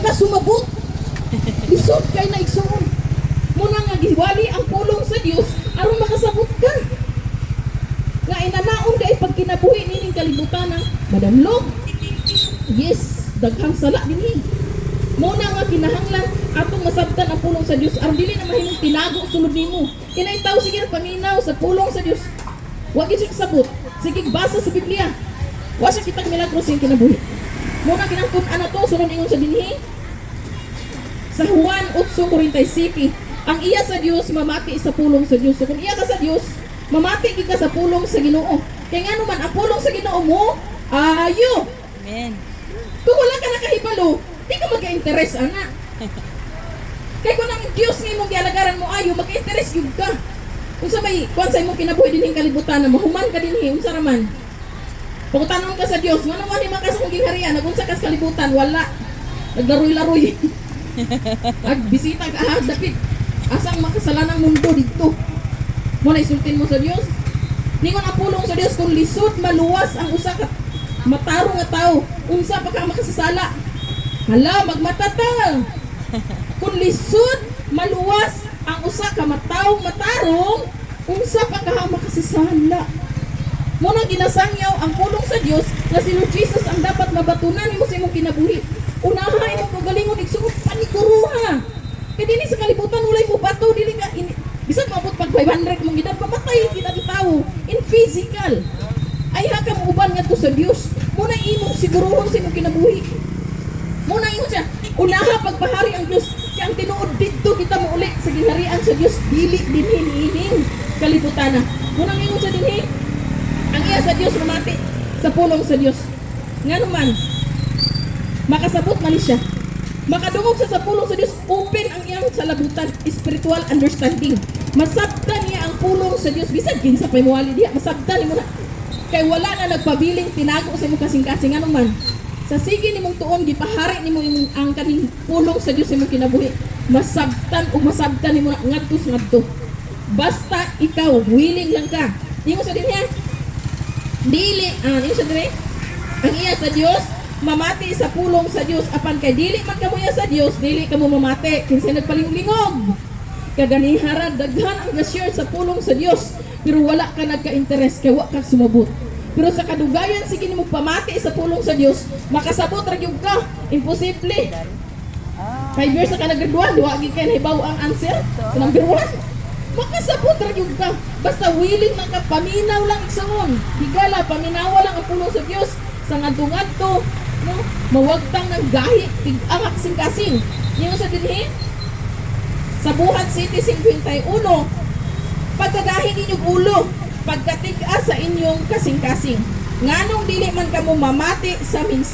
ka sumabot. Lisod kay na, igsuon. Muna nga giwali ang pulong sa Dios aron makasabot ka. Nga inanaon kay pagkinabuhi nining kalibutan ang madamlog. Yes, daghang sala dinhi. Muna nga kinahanglan atong masabtan ang pulong sa Dios aron dili na mahimong tinago sulod nimo. Kinay tawo sige paminaw sa pulong sa Dios. Wa gid siya kasabot. Sige basa sa Biblia. Wa siya kitang milagro sa iyang kinabuhi. Muna kinangtun-an na to sunod ingon sa dinhi. Sa Juan 8:47, ang iya sa Dios mamati sa pulong sa Dios. So kung iya ka sa Dios, mamati gid ka sa pulong sa Ginoo. Kay ngano man ang pulong sa Ginoo mo, ayo. Amen. Kung wala ka nakahibalo, di ka magka-interest ana. Kay kung ang Dios nga imong gialagaran mo ayo, magka-interest gyud ka. Unsa may kuan sa imong kinabuhi dinhing kalibutan na mahuman ka dinhi, unsa ra man? Pangutanon ka sa Dios, ngano man ka sa akong gingharian, nagunsa ka sa kalibutan, wala. Naglaroy-laroy. Nagbisita ka ah, dapit. Asang makasalanang mundo didto. Mo na isultin mo sa Dios. Ningon ang pulong sa Dios kung lisod maluwas ang usa ka matarong nga tawo, unsa pa ka makasasala? Hala, magmata ta. Kung lisod maluwas ang usa ka matawong matarong, unsa pa ka makasasala? Mo nang ginasangyaw ang pulong sa Dios nga si Lord Jesus ang dapat mabatunan nimo sa imong kinabuhi. Unaha imong kaugalingon, igsuon, paniguruha. Kay dinhi sa kalibutan walay mo bato dili ka in, bisan maabot pag 500 mong edad, mamatay kita ang tawo in physical. Ay ha ka muuban ngadto sa Dios. Mo na imong siguruhon sa imong kinabuhi. Mo na ingon siya, unaha pagpahari ang Dios. Kay ang tinuod didto kita mouli sa gingharian sa Dios, dili dinhi niining kalibutana. Mo na ingon siya dinhi, ang iya sa Dios mamati sa pulong sa Dios. Ngano man makasabot man ni siya. Makadungog siya sa pulong sa Dios, open ang iyang salabutan, spiritual understanding. Masabtan niya ang pulong sa Dios bisan kinsa pay moali diha, masabtan nimo na. Kay wala na nagpabiling tinago sa imong kasing-kasing, ano man. Sa sige nimong tuon gipahari nimo imong ang kaning pulong sa Dios sa imong kinabuhi. Masabtan ug masabtan nimo na ngadto sa ngadto. Basta ikaw willing lang ka. Ingon sa dinhi, dili ingon sa dinhi, ang iya sa Dios mamati sa pulong sa Dios, apan kay dili man kamo iya sa Dios, dili kamo mamati. Kinsa nagpalinglingog kaganihara, daghan ang ga-share sa pulong sa Dios pero wala ka nagka-interest kay wa ka sumabot. Pero sa kadugayan sige nimo pamati sa pulong sa Dios, makasabot ra gyud ka. Imposible 5 years na ka naggraduan, wa gyud kay nahibaw ang answer sa number 1. Makasabot ra gyud ka. Basta willing lang ka, paminaw lang, igsuon. Higala, paminawa lang ang pulong sa Dios sa ngadto-ngadto, no? Mawagtang ng gahi, tig-ang kasing-kasing. Ingon sa dinhi, sa Buhat 7:51, pagkagahi ninyong ulo, pagkatig-a sa inyong kasing-kasing. Nganong dili man kamo mamati sa mensahe